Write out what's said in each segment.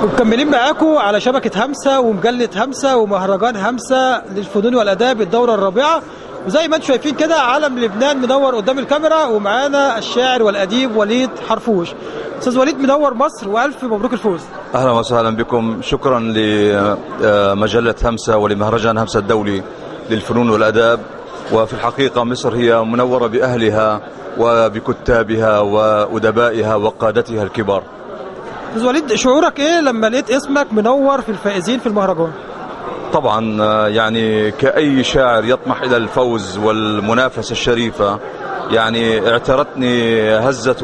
ومكملين معاكم على شبكة همسة ومجلة همسة ومهرجان همسة للفنون والآداب الدورة الرابعة. وزي ما انتم شايفين كده علم لبنان منور قدام الكاميرا، ومعانا الشاعر والأديب وليد حرفوش. أستاذ وليد، منور مصر وألف مبروك الفوز. أهلا وسهلا بكم، شكرا لمجلة همسة ولمهرجان همسة الدولي للفنون والآداب. وفي الحقيقة مصر هي منورة بأهلها وبكتابها وأدبائها وقادتها الكبار. أستاذ وليد، شعورك إيه لما لقيت اسمك منور في الفائزين في المهرجان؟ طبعا يعني كأي شاعر يطمح إلى الفوز والمنافسة الشريفة، يعني اعترتني هزة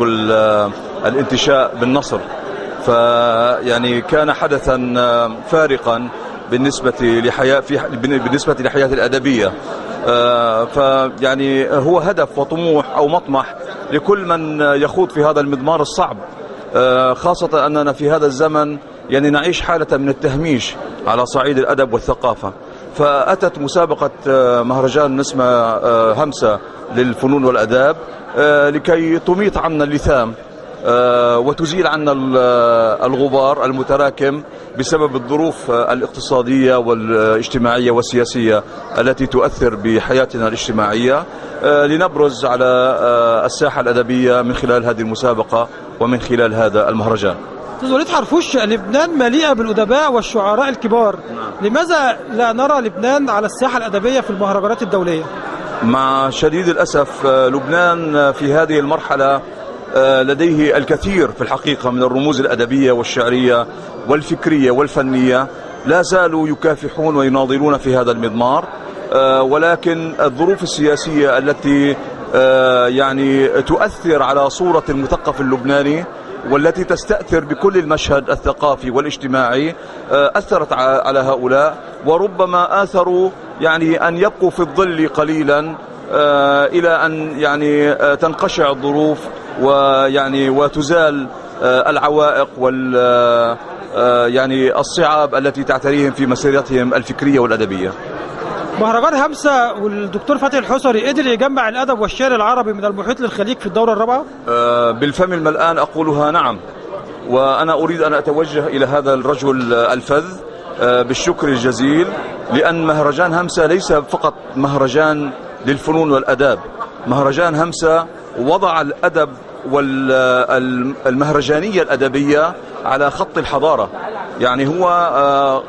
الانتشاء بالنصر، فيعني كان حدثا فارقا بالنسبة لحياتي الأدبية. فيعني هو هدف وطموح أو مطمح لكل من يخوض في هذا المضمار الصعب، خاصة أننا في هذا الزمن يعني نعيش حالة من التهميش على صعيد الأدب والثقافة. فأتت مسابقة مهرجان نسمة همسة للفنون والأداب لكي تميط عنا اللثام وتزيل عنا الغبار المتراكم بسبب الظروف الاقتصادية والاجتماعية والسياسية التي تؤثر بحياتنا الاجتماعية، لنبرز على الساحة الأدبية من خلال هذه المسابقة ومن خلال هذا المهرجان. أستاذ وليد حرفوش، لبنان مليئة بالأدباء والشعراء الكبار، لماذا لا نرى لبنان على الساحة الأدبية في المهرجانات الدولية؟ مع شديد الأسف لبنان في هذه المرحلة لديه الكثير في الحقيقة من الرموز الأدبية والشعرية والفكرية والفنية، لا زالوا يكافحون ويناضلون في هذا المضمار، ولكن الظروف السياسية التي يعني تؤثر على صورة المثقف اللبناني والتي تستأثر بكل المشهد الثقافي والاجتماعي أثرت على هؤلاء، وربما آثروا يعني أن يبقوا في الظل قليلا إلى أن يعني تنقشع الظروف ويعني وتزال العوائق وال يعني الصعاب التي تعتريهم في مسيرتهم الفكرية والأدبية. مهرجان همسة والدكتور فتحي الحصري قدر يجمع الأدب والشعر العربي من المحيط للخليج في الدورة الرابعة؟ بالفم الملآن أقولها نعم، وأنا أريد أن أتوجه إلى هذا الرجل الفذ بالشكر الجزيل، لأن مهرجان همسة ليس فقط مهرجان للفنون والأداب، مهرجان همسة وضع الأدب والمهرجانية الأدبية على خط الحضارة. يعني هو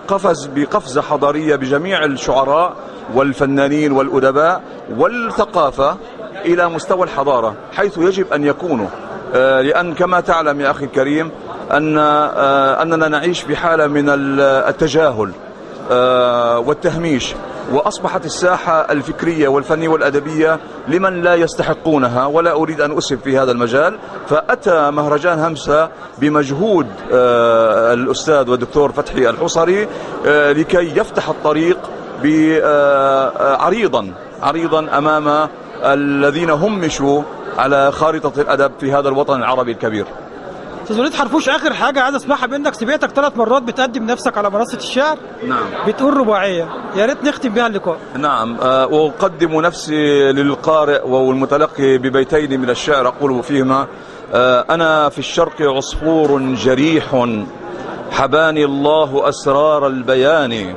قفز بقفزة حضارية بجميع الشعراء والفنانين والأدباء والثقافة إلى مستوى الحضارة حيث يجب أن يكونوا، لأن كما تعلم يا أخي الكريم أننا نعيش في حالة من التجاهل والتهميش، وأصبحت الساحة الفكرية والفنية والأدبية لمن لا يستحقونها، ولا أريد أن أسب في هذا المجال. فأتى مهرجان همسة بمجهود الأستاذ والدكتور فتحي الحصري لكي يفتح الطريق عريضا عريضا أمام الذين همشوا على خارطة الأدب في هذا الوطن العربي الكبير. أستاذ وليد حرفوش، آخر حاجة عايز أسمعها منك، سمعتك 3 مرات بتقدم نفسك على منصة الشعر، نعم، بتقول رباعية، يا ريت نختم بها اللقاء. نعم، أقدم نفسي للقارئ والمتلقي ببيتين من الشعر أقول فيهما: أنا في الشرق عصفور جريح، حباني الله أسرار البيان،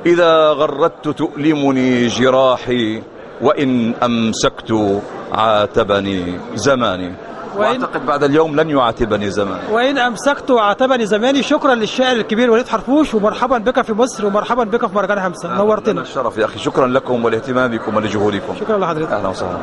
إذا غردت تؤلمني جراحي، وإن أمسكت عاتبني زماني. وأعتقد بعد اليوم لن يعاتبني زماني. وإن أمسكت عاتبني زماني. شكرا للشاعر الكبير وليد حرفوش، ومرحبا بك في مصر، ومرحبا بك في مهرجان همسة، نورتنا. الشرف يا أخي، شكرا لكم ولاهتمامكم ولجهودكم. شكرا لحضرتك. أهلا وسهلا.